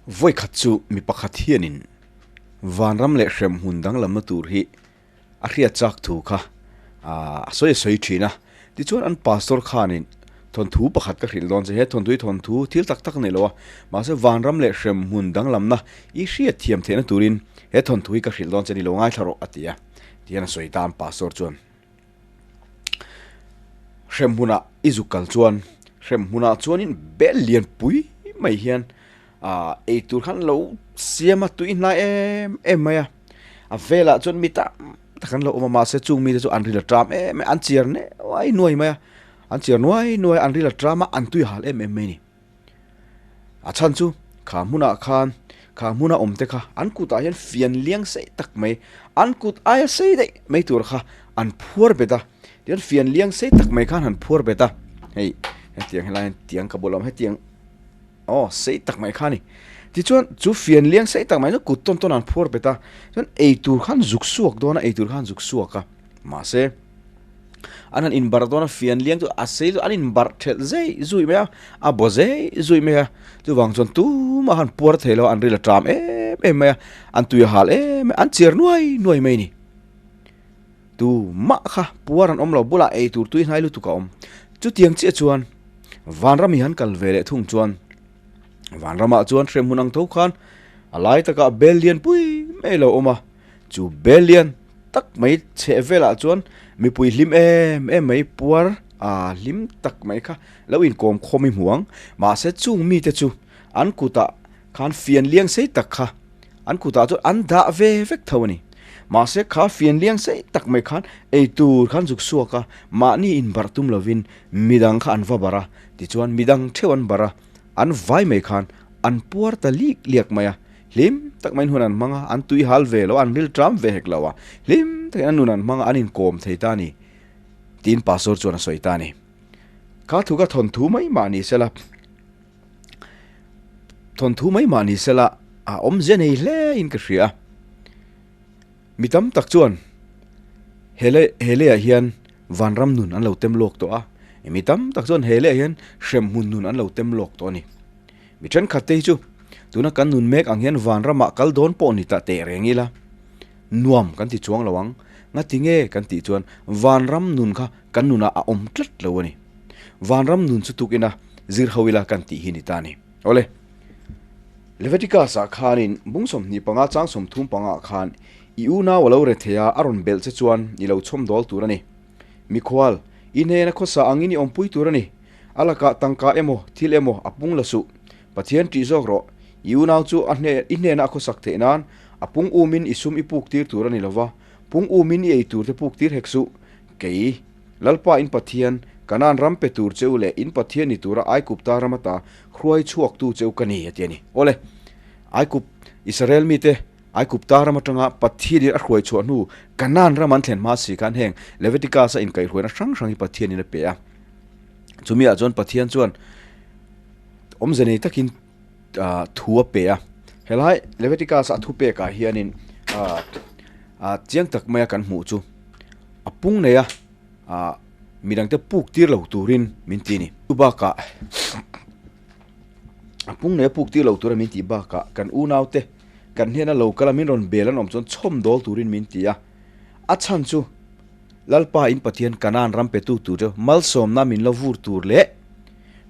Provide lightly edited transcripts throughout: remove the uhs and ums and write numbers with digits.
Vawi khat chu mi pakhat hianin vanram leh hremhmun danglamna tur hi a hriat chak thu kha a sawi a sawi thin a. Tichuan an pastor khanin thawnthu pakhat ka hrilh dawn che, he thawnthu hi thawnthu thil tak tak a ni lo a, mahse vanram leh hremhmun danglamna i hriat thiam theihna turin he thawnthu hi ka hrilh dawn che ni lo ngaithla rawh a ti a, tihian a sawi ta an pastor chuan. Hremhmunah i zuk kal chuan hremhmunah chuanin bel lian pui mai hian ah eitur khan lo siam a tui hnai em em mai a a velah chuan mi tam tak an lo awm a mahse chung mite chu an ril a ṭam em em an chiar nuai nuai mai a an chiar nuai nuai a an ril a ṭam a an tui hal em em mai a ni. A chhan chu kha hmunah khan kha hmuna awm te kha an kutah hian fian liang sei tak mai an kut aia sei daih mai tur kha an phuar bet a tichuan fian liang sei tak mai khan han phuar bet a hei hetiang helai hian tiang ka bulah awm hetiang aw sei tak mai kha a ni tichuan chu fian liang sei tak mai chu kut tawn tawn an phuar bet a chuan eitur khan zuk suak dawn a eitur khan zuk suak a mahse. An han inbarh dawn a, fian liang chu a sei chu an inbarh thelh zei zui mai a, a baw zei zui mai a, chuvang chuan tumah han puar thei lo a, an ril a ṭam em em mai a, an tui a hal em em a, an chiar nuai nuai mai a ni. Tumah kha puar an awm lo, bulah ei tur tui hnai lutuk a awm. Chutiang chiah chuan Vanram hi han kal ve leh thung chuan Vanramah chuan hremhmun ang tho khan a lai takah bel lian pui mai a lo awm a, Chu bel lian tak mai chheh velah chuan mipui hlim em em mai puar ah hlim tak mai kha lo inkawm khawm i hmu ang. Mahse chung mite chu an kutah khan fian liang sei tak kha an kutah chuan an dah ve vek tho a ni. Mahse kha fian liang sei tak mai khan eitur khan zuk suak a, mahni inbarh tum lovin midang kha an va barh a, tichuan midang theuh an barh a, an vai mai khan an puar ta lik liak mai a. Hlim tak maiin hun an hmang a, an tui hal ve lo a, an ril ṭam ve hek lo a, hlim takin an nun an hmang a, an inkawm thei ta a ni, tiin Pastor chuan a sawi ta a ni. Kha thu kha thawnthu mai mah ni sela, thawnthu mai mah ni sela a awmzia nei hle in ka hria a. Mi tam tak chuan he lei he leiah hian vanram nun an lo tem lawk tawh a, mi tam tak chuan he leiah hian hremhmun nun an lo tem lawk tawh a ni. Mi thenkhat te hi chu tuna kan nun mek ang hian vanramah kal dawn pawh ni ta teh reng ila, nuam kan ti chuang lo ang. Ngati nge kan tih chuan vanram nun kha kan nunah a awm tlat lo a ni. Vanram nun chu tukina zir ho ila kan tih hi ni ta a ni. Awle, Leviticus-ah khanin bung 25 chang 35 ah khan i unau a lo re thei a, a rawn belh che chuan i lo chhawm dawl tur a ni. Mikhual, i hnena khawsa angin i awmpui tur a ni. A lakah tangka emaw, thil emaw a pung la suh. Pathian ṭih zawk rawh. I unau chu a hne, i hnena a khawsak theih nan a pung umin i sum i puk tir tur a ni lova, pung umin i ei tur te puk tir hek suh. Kei, Lalpa in Pathian, Kanaan ram pe tur che u leh in Pathian ni tura Aigupta ram ata hruai chhuaktu che u ka ni, a ti a ni. Awle, Aigup, Israel mite Aigupta ram atanga Pathianin a hruai chhuah hnu Kanaan ram an thlen hma si khan heng Leviticus-a inkaihhruaina hrang hrang hi Pathianin a pe a. Chumi ah chuan Pathian chuan awmze nei takin thu a pe a. Helai Leviticus a thupek ah hianin chiang tak maia kan hmuh chu a pung nei a, midangte puk tir lo turin min ti a ni. Chu bakah a pung nei a puk tir lo tura min tih bakah kan unaute kan hnena lo kala min rawn bel an awm chuan chhawm dawl turin min ti a. A chhan chu Lalpa in Pathian Kanaan ram petu tur chu malsawmna min lo vur tur leh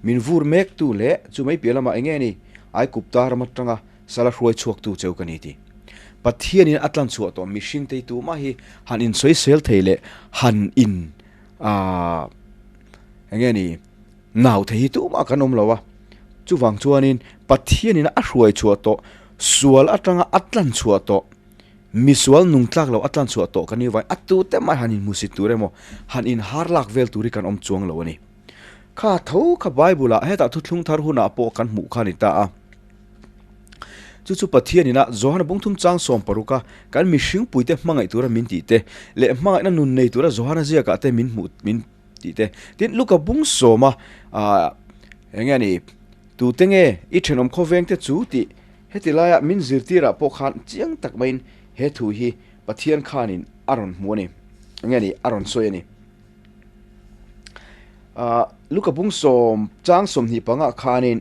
min vur mek tu leh chu mai piah lamah enge ni Aigupta ram atanga sala hruai chhuak tu cheu ka ni ti. Pathianin a tlan chhuah tawh mihring tei tumah hi han insawisel thei leh han in aah enge ni nau thei hi tumah kan awm lo a. Chuvang chuanin Pathianin a hruai chhuah tawh sual atanga a tlan chhuah tawh Misual nung tlak lo a tlan chhuah tawh kan ni vai a tute mai han inhmusit tur emaw han inhar lak vel tur hi kan awm chuang lo a ni. Kha tho kha Bible ah hetah thuthlung thar hunah pawh kan hmuh kha a ni ta a. Chu chu Pathian ina Johana bungthum chang 60 a kan mihring puite hmangaih tura min tih te leh hmangaihna nun nei tura Johana ziakah te min hmuh min tih te. Tin Luka bung sawma ah eng nge ni tute nge i thenawm khawveng te chu tih Heti laia min zirtirah pawh khan chiang tak maiin he thu hi Pathian khanin a rawn hmu a ni. Nge ni, a rawn sawi a ni. Luka bung sawm chang 25 khanin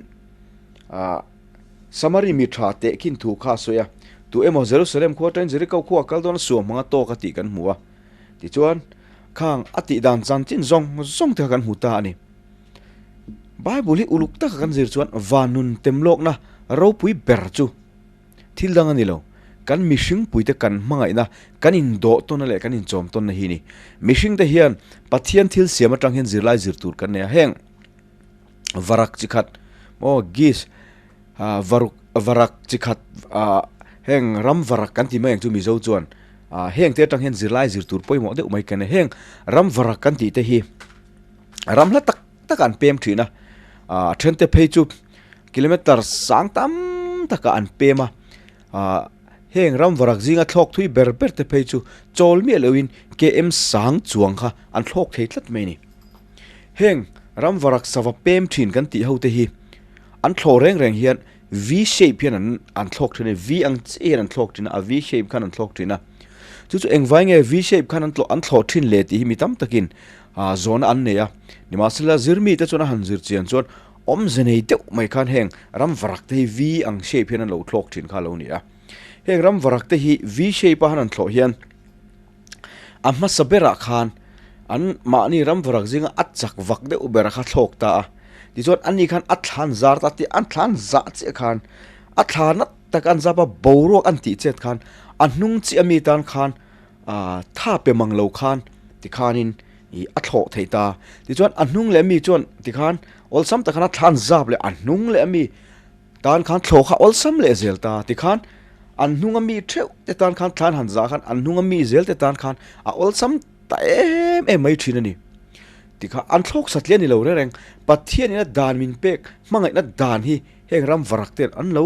Samari mi tha tehkhin thu kha a sawi a, tu emaw Jerusalem khua atangin Jeriko khua a kal dawn a suam hmanga tawk a tih kan hmu a. Tichuan, khang a tih dan chanchin zawng zawng te kha kan hmu ta a ni. Bible hi uluk taka kan zir chuan van nun temlawkna ropui ber chu thil dang a ni lo. Kan mihringpuite kan hmangaihna, kan indawh tawnna leh kan inchawm tawnna hi a ni. Mihringte hian Pathian thil siam atang hian zirlai zir tur kan nei a. Heng varak chi khat maw geese varuk varak chi khat heng ram varak kan tih mai ang chu Mizo chuan heng te atang hian zirlai zir tur pawimawh deuh mai kan nei. Heng ram varak kan tih te hi ram hla tak tak an pem thin a, a then te phei chu kilometer sang tam takah an pem a, ah heng ram varak zinga thlawk thui ber ber te phei chu chawl miah lohin km sang chuang kha an thlawk thei tlat mai a ni. Heng ram varak sava pem thin kan tih ho te hi an thlawh reng reng hian V shape hian an an thlawk thin a, V ang chiah hian an thlawk thin a, a V shape khan an thlawk thin a. Chu chu engvai nge V shape khan an tlawh an thlawh thin le tih hi mi tam takin ah zawhna an nei a. Nimahsela zirmi te chuan a han zir chian chuan awmze nei deuh mai khan heng ram varak te hi V ang shape hian an lo thlawk thin kha a lo ni a. Heng ram varak te hi V shape a han an thlawh hian A hmasa berah khan an mahni ram varak zinga a chak vak deuh ber kha thlawk ta a, tichuan ani khan a thlan zar ta tih an thlan zah chiah khan a thla nat tak an zap a boruak an tih chet khan a hnung chiah mi tan khan ah tha pe mang lo khan tikhanin ih a thlawh thei ta, tichuan a hnung leh mi chuan tikhan awlsam tak khan a thlan zap leh a hnung leh ami. Tan khan thlawh kha awlsam leh zel ta tikhan an hnunga mi theuh te tan khan thlan han zah khan an hnunga mi zel te tan khan a awlsam ta em em mai thin a ni. Tikha an thlawk satliah a ni lo reng reng. Pathian ina dan min pek hmangaihna dan hi heng ram varak ten an lo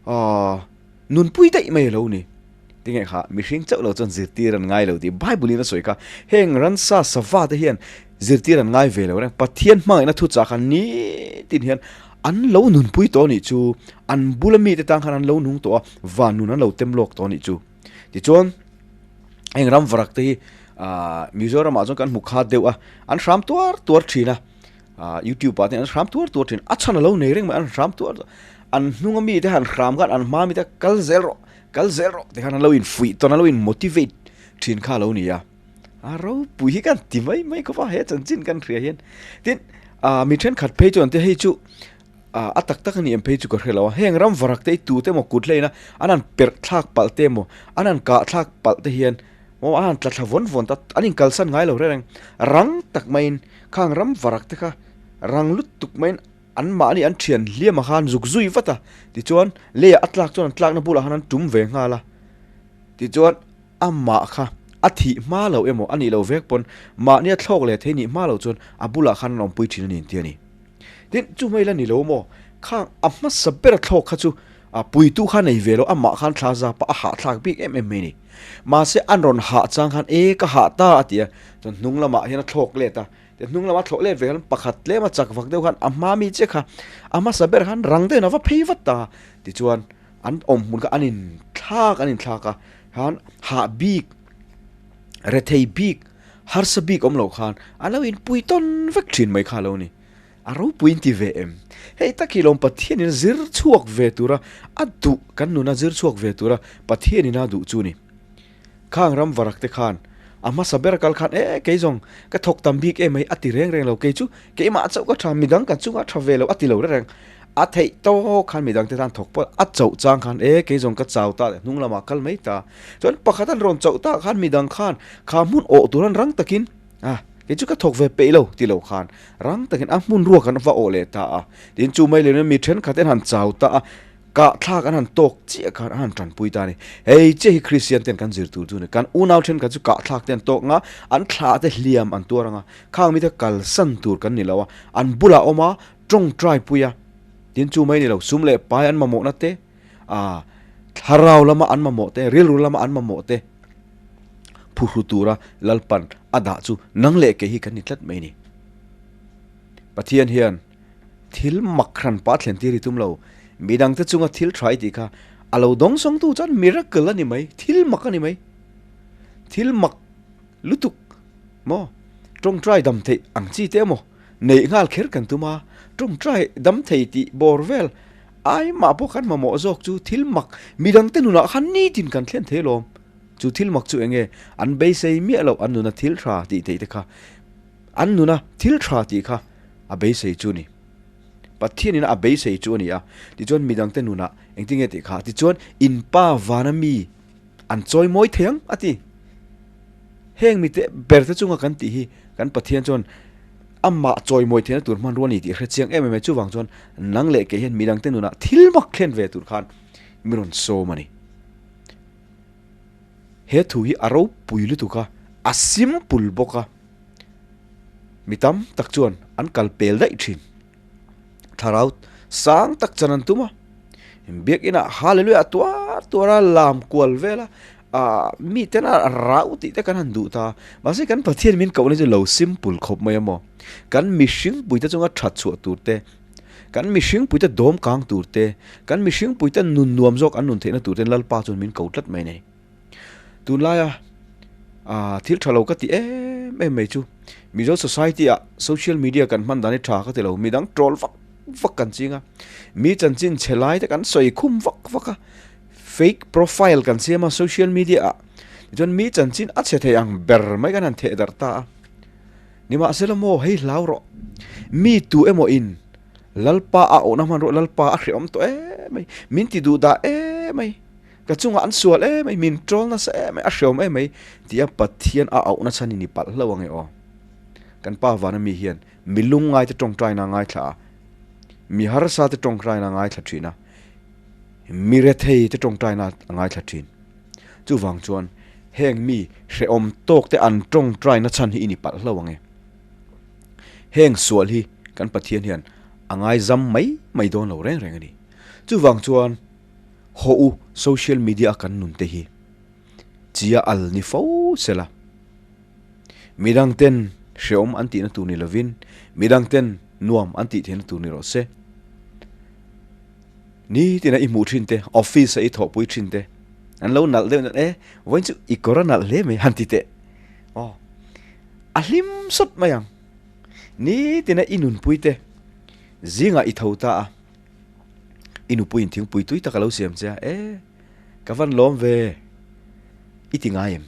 aah nunpui daih mai a lo ni. Tinge kha mihring chauh lo chuan zirtir an ngai lo tih Bible in a sawi kha heng ransa sava te hian zirtir an ngai ve lo reng Pathian hmangaihna thuchah kha nitin hian an lo nunpui tawh anih chu an bula mite tan khan an lo nung tawh a van nun an lo tem lawk tawh anih chu tichuan heng ram varak te hi ah Mizoram ah chuan kan hmu khat deuh a an hram tuar tuar thin a. Ah youtube ah te an hram tuar tuar thin a chhan alo nei reng mai an hram tuar an hnung ami te han hram khan an hma mi te kal zel rawh kal zel rawh tikhan an lo in fuih tawn an lo in motivate thin kha alo ni a a ropui hi kan ti mai mai khawp a he chanchin kan hria hian tin ah mi thenkhat phei chuan te hei chu ah a tak tak a ni em phei chu ka hre lo a heng ram varak te hi tute emaw kut hlein a an han perh thlak palh te emaw an han kah thlak palh te hian Maw a han tla thla vawn vawn ta, an inkalsan ngai lo reng reng. Rang tak maiin khang ram varak te kha rang lutuk maiin an mahni an thian hliam ah khan zuk zui vat a, tichuan leiah a tlak chuan an tlakna bulah khan an tum ve nghal a, tichuan amah kha a thih hma lo emaw a nih loh vek pawn mahnia thlawk leh thei nih hma loh chuan a bulah khan an awmpui thin a ni an ti a ni. Tin, chu mai la ni lo maw? Khang a hmasa ber thlawk kha chu a puitu kha nei ve lo, amah khan thla zap a, a hahthlak bik em em mai a ni. Mahse, an rawn hah chang khan e ka hah ta a ti a, chuan hnung lamah hian a thlawk let a, tin hnung lama thlawh let ve khan pakhat tlem a chak vak deuh khan a hma mi che kha a hmasa ber khan rang deuhin a va phei vat ta a, tichuan an awm hmun kha an inthlak an inthlak a, khan hah bik, rethei bik, harsa bik awm loh khan a lo inpui tawn vek thin mai kha a lo ni. A ropui in ti ve em? Hei tak hi lawm Pathianin zir chhuak ve tura a duh, kan nuna zir chhuak ve tura Pathianin a duh chu ni. Khang ram varak te khan a hmasa ber kal khan e kei zawng ka thawk tam bik em mai a ti reng reng lo, kei chu keimah chauh ka tha, midang kan chungah tha ve lo a ti lo reng reng. A theih tawk khan midang te tan thawk pawh a chauh chang khan e kei zawng ka chau ta leh hnung lamah kal mai ta. Chuan pakhat an rawn chauh tak khan midang khan kha hmun awh tur an rang takin a kei chu ka thawk ve peih lo ti lo khan rang takin a hmun ruak an va awh leh ta a. Tin chu mai leh mi thenkhat te an han chau ta a, kah thlak an han tawk chiah khan an han tanpui ta a ni. Hei chiah hi Kristian ten kan zir tur chu a ni. Kan unau thenkhat chu kah thlak te an tawk anga an thlah te hliam an tuar anga khang mite kalsan tur kan ni lo a, an bulah awm a tawngtai pui a, tin chu mai ni lo, sum leh pai an mamawhna te, ah thlarau lama an mamawh te, rilru lama an mamawh te phuhru tura Lalpan a dah chu nang leh kei hi kan ni tlat mai ni. Pathian hian thil mak hran pah thlen tir hi tum lo, midangte chunga thil tha i tih kha a lo dawng sawngtu chuan miracle a ni mai, thil mak a ni mai, thil mak lutuk maw, tawngtai dam theih ang chi te emaw, Neih nghal kher kan tum a, tawngtai dam thei tih bawr vel Ai mah pawh kan mamawh zawk chu thil mak midangte nunah khan nitin kan thlen thei alawm. Chu thil mak chu eng nge? An beisei miah loh an nuna thil tha tih theih te kha. An nuna thil tha tih kha a beisei chu a ni. Pathianin a beisei chu a ni a. Tichuan midangte nunah engtin nge tih kha? Tichuan in pa vana mi an chawi mawi thei ang a ti. Heng mite ber te chunga kan tih hi kan Pathian chuan amah chawi mawi theihna tur hmanrua a ni tih a hre chiang em em e. Chuvang chuan nang leh kei hian midangte nunah thil mak thlen ve tur khan mi rawn sawm a ni. He thu hi a ropui lutuk a, a simple bawk a, mi tam tak chuan an kal pel daih thin. Thlarau sang tak chan an tum a, biakinah hallelujah tuar tuar a lam kual vel a, ah mi tena rau tih te kan han duh ta, mahse kan Pathian min kohna chu lo simple khawp mai a maw, kan mihring puite chunga that chhuah tur te, Kan mihring puite dawm kang tur te, kan mihring puite nun nuam zawk an nun theihna tur ten Lalpa chuan min ko tlat mai nei. Tunlaia thil tha lo ka ti em em mai chu Mizo society ah social media kan hman dan hi tha ka ti lo, midang troll vak vak kan ching a, mi chanchin chhe lai te kan sawi khum vak vak a, fake profile kan siam a social media ah tichuan mi chanchin a chhe thei ang ber mai kan han theh darh ta a. Nimahsela maw, hei hlau rawh. Mi tu emaw in Lalpa a awhna hmanruah Lalpa a hrehawm tawh em mai, min ti duh dah em mai, ka chungah an sual em mai, min troll nasa em mai, a hrehawm em mai tia Pathian a auhna chhan i ni palh hlauh ange aw. Kan Pa vana mi hian mi lungngaite tawngtaina a ngaithla a, mi harsate tawngtaina a ngaithla thin a, mi retheite tawngtaina a ngaithla thin. Chuvang chuan heng mi hrehawm tawk te an tawngtai na chhan hi i ni palh hlo ang e. Heng sual hi kan Pathian hian a ngaizam mai mai dawn lo reng reng a ni. Chuvang chuan haw u social media a kan nun te hi chia al ni fo sela. Midang ten hrehawm an tihna tur ni lovin midang ten nuam an tih theihna tur ni rawh se. Nitin a i hmuh thin te, office a i thawhpui thin te, an lo nalh deuh nalh e, vawiin chu i kawr a nalh hle mai han ti teh. Aw, a hlim sawt mai ang. Nitin a i nunpui te, zingah i tho ta a, i nupuiin thingpui tui tak a lo siam che a, e, ka van lawm ve, i ti ngai em?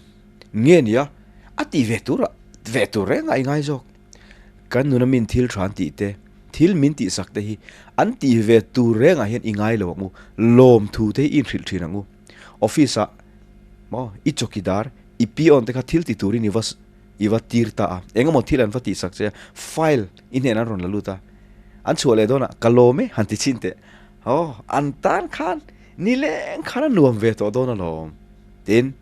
Nge nia, a ti ve tur a, ve tur reng a i ngai zawk. Kan nuna min thil tha an tih te, thil min tihsak te hi an tih ve tur rengah hian i ngai lo ang u, lawmthu te hi i inhrilh thin ang u. Office ah maw i chawkidar, i peon te kha thil ti turin i va i va tir ta a, eng emaw thil an va tihsak che a, file i hnenah an rawn la lut a, an chhuah leh dawnah ka lawm e han ti chhin teh, aw an tan khan nileng khan a nuam ve tawh dawn alawm. Tin,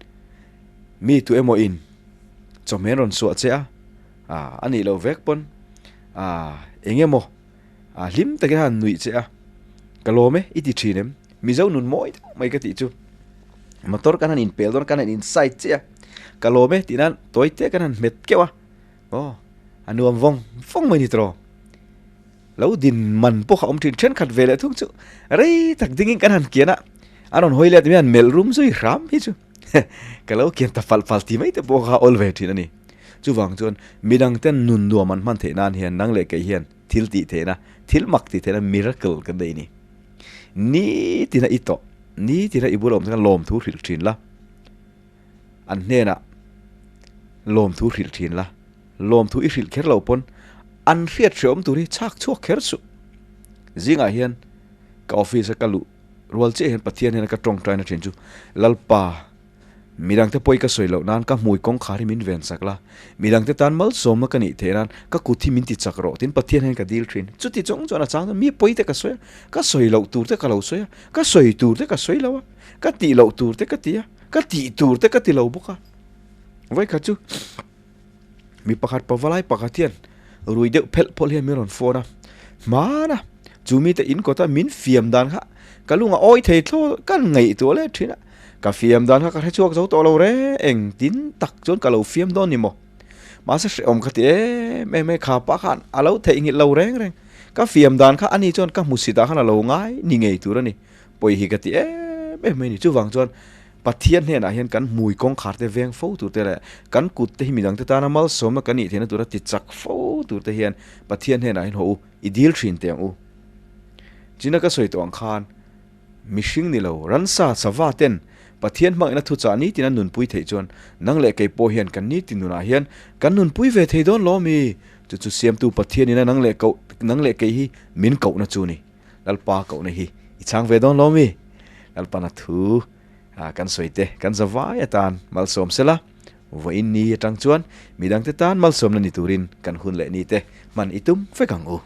mi tu emaw in chawhmeh an rawn suah che a, Ah, a nih loh vek pawn ah eng emaw ah hlim takin a han nuih che a, ka lawm e i ti thin em? Mizo nun mawi deuh mai ka tih chu motor kan han inpel dawn a kan han inside chiah a, ka lawm e tih nan tawi te kan han hmet keuh a, aw a nuam vawng vawng mai ni tawh. Lo din man pawh kha awm thin thenkhat ve leh thung chu rei tak dingin kan han kian a, a rawn hawi let mai a han melh rum zui hram hi chu ka lo kian ta fal fal ti mai te pawh kha awl ve thin a ni. Chuvang chuan midang ten nun nuam an hman theih nan hian nang leh kei hian thil tih theihna, thil mak tih theihna miracle kan nei a ni. Nitina i tawh, nitina i bula awm te khan lawmthu hrilh thin la, an hnenah lawmthu hrilh thin la, lawmthu i hrilh kher lo pawn an hriat hrehawm tur hi chhak chhuak kher suh. Zingah hian ka office a ka luh rual chiah hian Pathian hian ka tawngtaina thin chu Lalpa midangte pawi ka sawi loh nan ka hmui kawngkhar hi min ven sak la, midangte tan malsawmna ka nih theih nan ka kut hi min ti chak rawh tiin Pathian hian ka dil thin. Chuti chung chuan a chang chuan mi pawi te ka sawi a, ka sawi loh tur te ka lo sawi a, ka sawi tur te ka sawi lo a, ka tih loh tur te ka ti a. Ka tih tur te ka ti lo bawk a, vawikhat chu mi pakhat pavalai pakhat hian rui deuh phelh phawlh hian min rawn phone a, hmana chu mite in kawta min fiam dan kha ka lung a awi thei thlawt ka ngaihtuah leh thin a, ka fiam dan kha ka hre chhuak zo tawh lo re, engtin tak chuan ka lo fiam dawn ni maw? Mahse hrehawm ka ti em em e, kha pa khan a lo theihnghilh lo reng reng, ka fiam dan kha ani chuan ka hmusit ah khan a lo ngai ni ngei tur a ni. Pawi hi ka ti em em mai ni. Chuvang chuan Pathian hnenah hian kan hmui kawngkhar te veng fo tur te leh kan kut te hi midang te tana malsawmna kan nih theihna tura ti chak fo tur te hian Pathian hnenah hian haw u, i dil thin teh ang u. China ka sawi tawh ang khan mihring ni lo, ransa, sava ten Pathian hmangaihna thuchah nitin an nunpui theih chuan nang leh kei pawh hian kan nitin nunah hian kan nunpui ve thei dawn lo mi? Chu chu Siamtu Pathianin a nang leh koh, nang leh kei hi min kohna chu ni. Lalpa kohna hi i chhang ve dawn lo mi? Lalpana thu kan sawi te kan za vai atan malsawm sela, vawiin ni atang chuan midangte tan malsawmna ni turin kan hun leh ni te hman i tum vek ang u.